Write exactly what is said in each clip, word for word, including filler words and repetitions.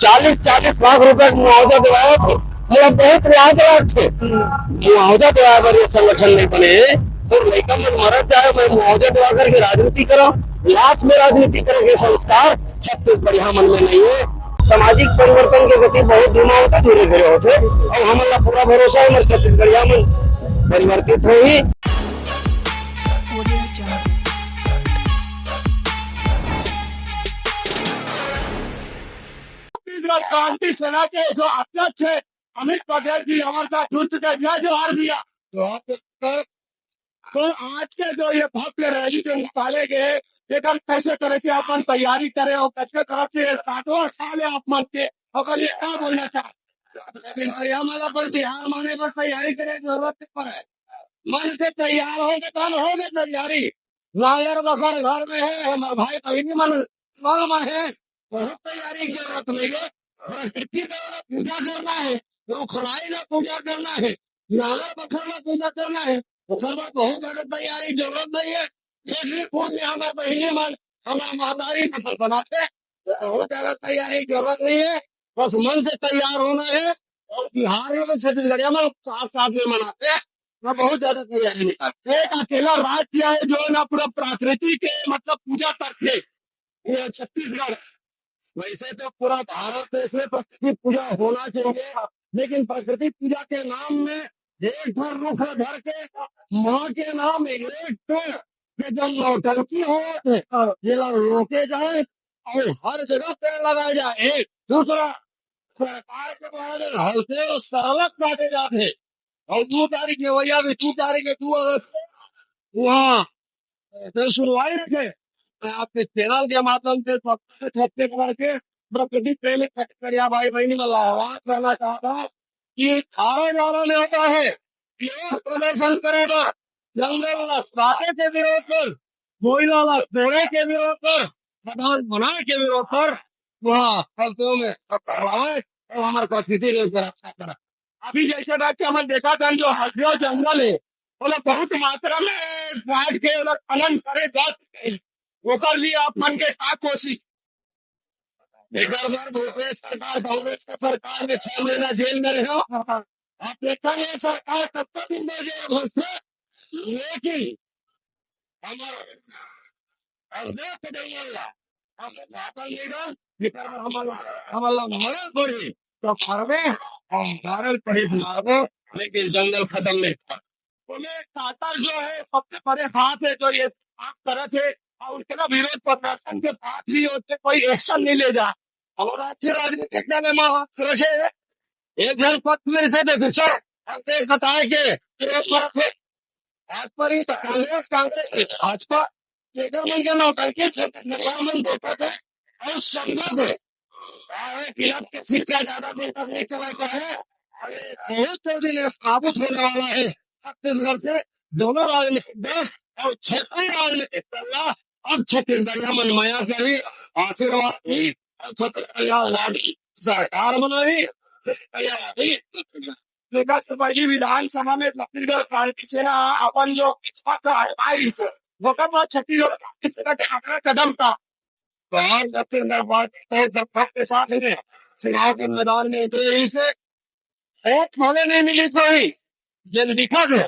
चालीस चालीस लाख रुपया के मुआवजा देवावत हे, मोला बहुत लाज लागथे। मुआवजा देवाए बर ये संगठन नहीं बने हे। मोर लइका मन मरत जाए, मैं मुआवजा देवा करके राजनीति करव? लाश में राजनीति करे के संस्कार छत्तीसगढ़िया मन में नहीं हे। सामाजिक परिवर्तन के गति बहुत धीमा होथे, धीरे धीरे होथे। अउ हमन ला पूरा भरोसा हे, हमर छत्तीसगढ़िया मन परिवर्तित होही। छत्तीसगढ़ क्रांति सेना के जो अध्यक्ष है अमित पटेल जी, हमारे साथ जुड़ चुके हैं। जय जोहार भैया। जोहार सर। तो आज के जो ये भव्य रैली जो निकाले गए, एकर कैसे तरह से अपन तैयारी करे और कैसे तरह से ये सातवां साल है आप मन के, ओकर लिए क्या बोलना चाहते? लेकिन भैया, मतलब, अपन बिहार माने पर तैयारी करे जरूरत नहीं पड़े। मन से तैयार होगे तब होगे तैयारी। नायर बखर घर में है, हमारे भाई बहनी मन स्वर्ग में है, बहुत तैयारी की जरूरत नहीं है। प्रकृति का पूजा करना है, रुखराई का पूजा करना है, नागर पत्थर का पूजा करना है, ओकर बाद बहुत ज्यादा तैयारी की जरूरत नहीं है। एक भी फूल में हमारे बहिनी मन, हमारे महतारी का फल बनाते, तो बहुत ज्यादा तैयारी की जरूरत नहीं है। बस मन से तैयार होना है। और बिहार में तो छत्तीसगढ़िया में साथ साथ में मनाते हैं, मैं बहुत ज्यादा तैयारी नहीं करते। एक अकेला राज्य है जो ना पूरा प्रकृति के, मतलब, पूजा करते, ये छत्तीसगढ़। वैसे तो पूरा भारत देश में प्रकृति पूजा होना चाहिए, लेकिन प्रकृति पूजा के नाम में एक ठो रुख धर के माँ के नाम एक पेड़ के जो नौटंकी होत हे, जेला रोके जाए और हर जगह पेड़ लगाए जाए। एक दूसरा सरकार के द्वारा जो हल्के और सरलक काटे जाते हैं, और दो तारीख के वजह से, दो तारीख के, दो अगस्त, वहाँ तो सुनवाई रखे। मैं आपके चैनल के माध्यम से सबसे छत्तीसगढ़ के प्रकृति प्रेमी छत्तीसगढ़िया भाई बहनी में आह्वान करना चाहता हूँ कि अठारह ग्यारह में होता है विरोध प्रदर्शन करेगा, जंगल ला काटे के विरोध पर, कोयला ला तोड़े के विरोध पर, खदान बनाए के विरोध पर वहाँ हल्कों में करवाए और हमारे प्रकृति के ऊपर रक्षा करा। अभी जैसे बात कि हमन देखा था जो हल्दिया जंगल है, ओला बहुत मात्रा में काट के ओला खनन करे जा चुके हैं। ओकर लिए आप मन के का कोशिश? एकर बर भूपेश सरकार, कांग्रेस के सरकार में छह महीना जेल में रहे हो। आप देखा ये सरकार कब तक दिन में जेल घुसते, लेकिन हमारे और देख के जंगल ला, हम बातल नहीं डर, एकर बर हमन ला, हमन ला मरल पड़ी, तो मरबे, और मारल पड़ी, मारबे, लेकिन जंगल खत्म नहीं होता। ओमे टाटा जो है, सबसे बड़े हाथ है, जो ये काम करत है, और उनके ना विरोध प्रदर्शन के बाद भी उनके कोई एक्शन नहीं ले जा। और आज के राजनीतिक में हाथ रखे है, एक झन पक्ष में से देखो, सर, हम देख बताए के विरोध करत है। आज पर ही तो कांग्रेस, कांग्रेस है, भाजपा, जेकर मन के नौटंकी छत्तीसगढ़ मन देखत है और समझत है। अरे, गिलास के सिक्का ज्यादा दिन तक नहीं चला है। अरे, बहुत जल्दी ये साबित होने वाला है छत्तीसगढ़ से दोनों राजनीतिक दल और क्षेत्रीय राजनीतिक दल। अब छत्तीसगढ़िया मन मया करी, आशीर्वाद दी, और छत्तीसगढ़िया आजादी सरकार बनाई, छत्तीसगढ़िया आजादी। जेकर से पहली विधानसभा में छत्तीसगढ़ क्रांति सेना अपन जो किस्मत का आजमाई से, ओकर बाद छत्तीसगढ़ क्रांति सेना के अगला कदम का बाहर छत्तीसगढ़ पार्टी के दर्शक के साथ में चुनाव के मैदान में उतरे रही से, वोट भले नहीं मिली सही, जन दिखा दे,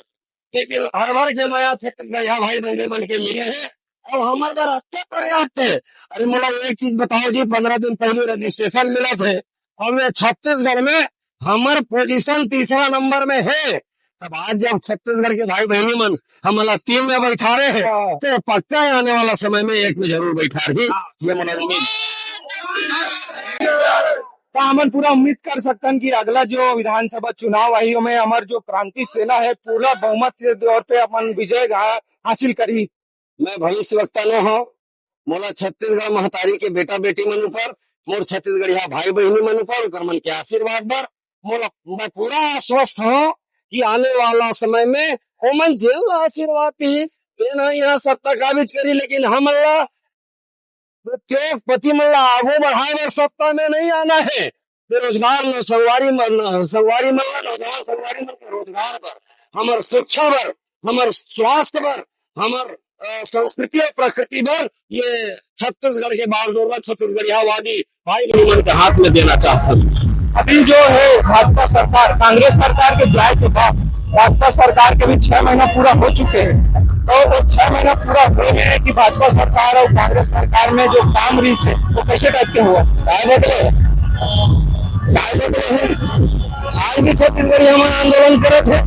लेकिन हर वर्ग के मया छत्तीसगढ़िया भाई बहन मन के मिले हैं और हमारे घर अच्छा पर्याप्त है। अरे, मोला एक चीज बताओ जी, पंद्रह दिन पहले रजिस्ट्रेशन मिला थे और ये छत्तीसगढ़ में हमार पोजीशन तीसरा नंबर में है। तब आज जब छत्तीसगढ़ के भाई बहनी मन हमला तीन में बैठा रहे हैं, हाँ। तो पक्का है आने वाला समय में एक में जरूर बैठा रही। हाँ। ये मोला उम्मीद। तो हमन पूरा उम्मीद कर सकतन कि अगला जो विधानसभा चुनाव आही, ओमे हमर जो क्रांति सेना है, पूरा बहुमत के तौर पे अपन विजय हा-, हासिल करी। मैं भविष्यवक्ता नो हूँ। मोला छत्तीसगढ़ महतारी के बेटा बेटी मन ऊपर, मोर छत्तीसगढ़िया भाई बहनी मन ऊपर, ओकर मन के आशीर्वाद बर मोला, मैं पूरा आश्वस्त हूँ कि आने वाला समय में ओमन जेन ला आशीर्वाद दी, तेन ह यहाँ सत्ता काबिज करी, लेकिन हमन ला उद्योगपति मन ला आगू बढ़ाए बर सत्ता में नहीं आना है। बेरोजगार न संगवारी मन, संगवारी मन ला, नौजवान संगवारी मन के रोजगार बर, हमर शिक्षा बर, हमर स्वास्थ्य बर, हमर अ, संस्कृति और प्रकृति बर ये छत्तीसगढ़ के बागडोर ला छत्तीसगढ़ियावादी भाई बहन मन के हाथ में देना चाहत हन। अभी जो है भाजपा सरकार, कांग्रेस सरकार के जाए के बाद भाजपा सरकार के भी छह महीना पूरा हो चुके हैं, तो वो छह महीना पूरा होए में है कि भाजपा सरकार और कांग्रेस सरकार में जो काम रहिस हे, वो कैसे टाइप के हुआ? काय बदले? काय बदले हे? आज भी छत्तीसगढ़िया मन आंदोलन करत हे,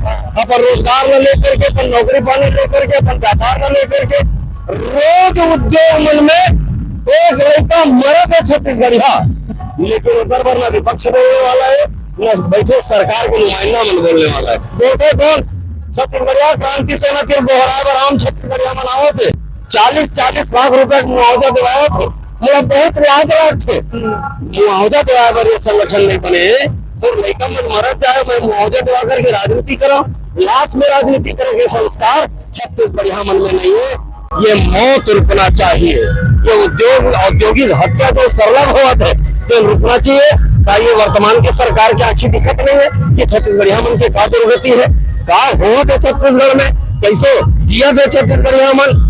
अपन रोजगार ला लेकर के, अपन नौकरी पानी लेकर के, अपन व्यापार ला लेकर के, रोज उद्योग मन में एक लड़का मरत हे छत्तीसगढ़िया, लेकिन ओकर बर ना विपक्ष बोलने वाला है, ना बैठे सरकार के नुमाइंदा मन बोलने वाला है। बोलते कौन? छत्तीसगढ़िया क्रांति सेना के गोहराए बर आम छत्तीसगढ़िया मन आवत हे, चालीस चालीस लाख रुपए के मुआवजा दिवावत हे, मोला बहुत लाज लागथे। मुआवजा दिवाए बर ये संगठन नहीं बने, मोर लइका मन मरत जाए, मैं मुआवजा दिवा करके राजनीति करा? लाश में राजनीति करे के संस्कार छत्तीसगढ़िया मन में नहीं है। ये मौत रुकना चाहिए। ये उद्योग, औद्योगिक हत्या जो सरलग होवत है, तो रुकना चाहिए। का ये वर्तमान के सरकार के आंखी दिखत नहीं है कि छत्तीसगढ़िया मन के का दुर्गति है, का होवत है छत्तीसगढ़ में, कैसे जियत है छत्तीसगढ़िया मन?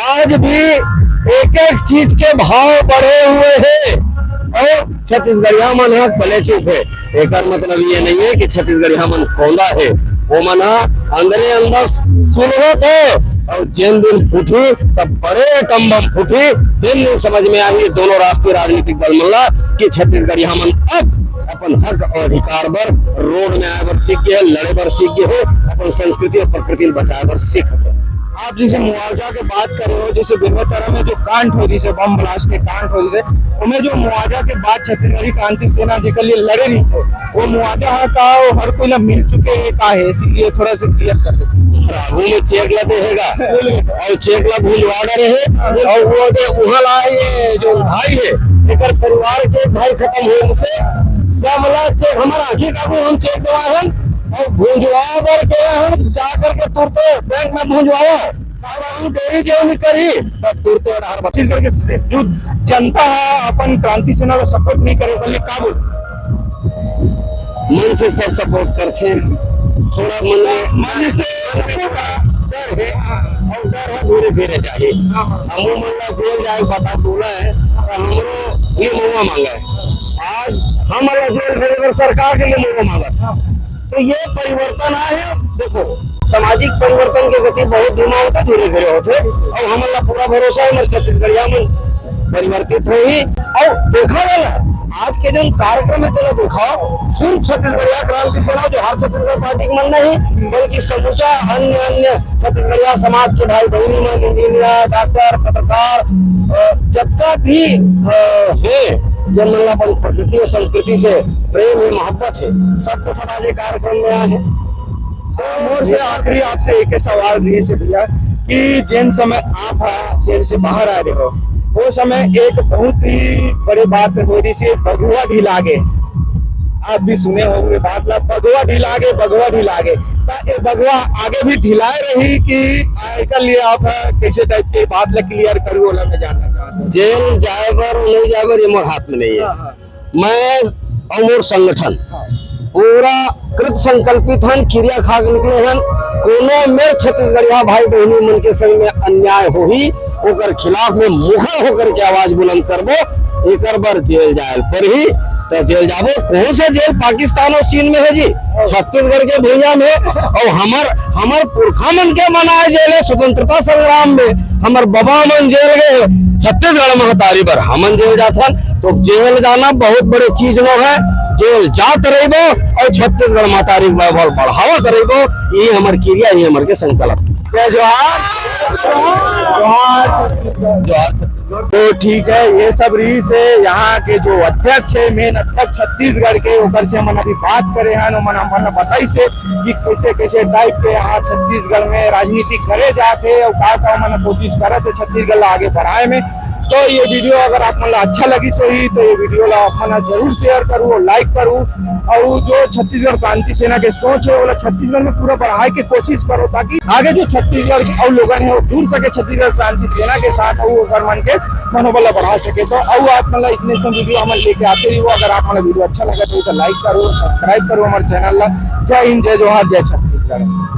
आज भी एक एक चीज के भाव बढ़े हुए हैं और छत्तीसगढ़िया मन ह कले चुप है। एकर मतलब ये नहीं है कि छत्तीसगढ़िया मन कौंदा है, वो मन ह अंदरे अंदर सुलगत है। और जिन दिन फूटी, तब बड़े एटम बम फूटी, दिन दिन समझ में आही दोनों राष्ट्रीय राजनीतिक दल मन ला कि छत्तीसगढ़िया मन अब अपन हक और अधिकार बर रोड में आए बर सीख गए, लड़े बर सीख गए, अपन संस्कृति और प्रकृति ल बचाए बर सीख गए। आप जैसे मुआवजा के बात करे हो, जैसे बेमेतरा में जो कांड हो, जैसे बम ब्लास्ट के कांड हो, जैसे उनमें जो मुआवजा के बाद छत्तीसगढ़ी क्रांति सेना जेकर लिए लड़े रहिस हे, वो मुआवजा हा का वो हर कोई ला मिल चुके हे का हे, इसीलिए थोड़ा सा क्लियर कर देते। आगू में चेक ला देहेगा और चेक ला भुंजवा डरे हे और वो दे उहाँ ला ये जो भाई है, एकर परिवार के एक भाई खत्म होए से सब ला चेक हमारा आँखी काबू हम चेक देवा हन और भुंजवा बर के हम जा करके तुरते बैंक में भुंजवाया। अब हम डेरी जेव नहीं करी, तब तुरते अठारह बत्तीस छत्तीसगढ़ के जो जनता है अपन क्रांति सेना को सपोर्ट नहीं करे, बोले का बोल? मन से सब सपोर्ट करते हैं, थोड़ा मन में मन से सपोर्ट डर है और डर है धीरे धीरे जाही। हमू मन ला जेल जाए के बता बोला है, तो हमरो लिए मौका मांगा है। आज हम ला जेल भेजे बर सरकार के लिए मौका मांगा था। तो ये परिवर्तन आए है। देखो, सामाजिक परिवर्तन के गति बहुत धीमा होता, धीरे धीरे होते, और हमन ला पूरा भरोसा है, हमर छत्तीसगढ़िया मन परिवर्तित होही। और देखा जाला, आज के जो कार्यक्रम है, चलो देखो, सिर्फ छत्तीसगढ़िया क्रांति सेना, जोहार छत्तीसगढ़ पार्टी के मन नहीं, बल्कि समूचा अन्य अन्य छत्तीसगढ़िया समाज के भाई बहनी मन, इंजीनियर, डॉक्टर, पत्रकार, अ, जतका भी, अ, हे, जन मन ला अपन प्रकृति और संस्कृति से प्रेम है, मोहब्बत है, सबके सब आज ये कार्यक्रम में आए हैं। तो मोर से आखिरी आपसे एक ही सवाल रही से भैया कि जिन समय आप हा जेल से बाहर आ रहे हो, वो समय एक बहुत ही बड़े बात हो रही से बघवा ढिला गे। आप भी सुने हो ये बात ला, बघवा ढिला गे, बघवा ढिला गे। तो ये बघवा आगे भी ढिलाए रही कि एकर लिए आप कैसे टाइप के बात ला क्लियर करू, ओला मैं जानना चाहता हूँ। जेल जाए बर, नहीं जाए बर, ये मोर हाथ में नहीं है। हाँ, हाँ। मैं और मोर संगठन हाँ। पूरा कृत संकल्पित हन, किरिया खा के निकले हन। कोनो मेर छत्तीसगढ़िया भाई बहनी मन के संग में अन्याय होही, ओकर खिलाफ में मुखर होकर के आवाज बुलंद करबो। एकर बर जेल जाए ल परही, त जेल जाबो। कौन सा जेल पाकिस्तान और चीन में है जी? छत्तीसगढ़ के भुइयां में। और हमर, हमर पुरखा मन के बनाए जेल है स्वतंत्रता संग्राम में, हमर बबा मन जेल गए, छत्तीसगढ़ महतारी बर हमन जेल जाथन। तो जेल जाना बहुत बड़े चीज नो है। जेल जात रहिबो और छत्तीसगढ़ महतारी के वैभव बढ़ावत रहिबो। यही हमर किरिया, यही हमर के संकल्प। जय जोहार। जोहार। जोहार छत्तीसगढ़। तो ठीक है, ये सब रही से यहाँ के जो अध्यक्ष है, मेन अध्यक्ष छत्तीसगढ़ के, ओकर से हमन अभी बात करे हन, ओमन हमन बताई से कि कैसे कैसे टाइप के यहाँ छत्तीसगढ़ में राजनीति करे जाते और का का ओमन कोशिश करत है छत्तीसगढ़ ला आगे बढ़ाए में। तो ये वीडियो अगर आप मन ला अच्छा लगी सही तो ये वीडियो ला आप मन जरूर शेयर करू और लाइक करू। और जो छत्तीसगढ़ क्रांति सेना के सोच है, ओला छत्तीसगढ़ में पूरा बढ़ाए के कोशिश करो, ताकि आगे जो छत्तीसगढ़ के और लोगन है, वो जुड़ सके छत्तीसगढ़ क्रांति सेना के साथ और ओकर मन के मनोबल ला बढ़ा सके। तो और आप मन ला इसने सब वीडियो हमन लेके आते रहिबो। अगर आप मन ला वीडियो अच्छा लगे तो लाइक करो, सब्सक्राइब करो हमारे चैनल ला। जय हिंद, जय जोहार, जय छत्तीसगढ़।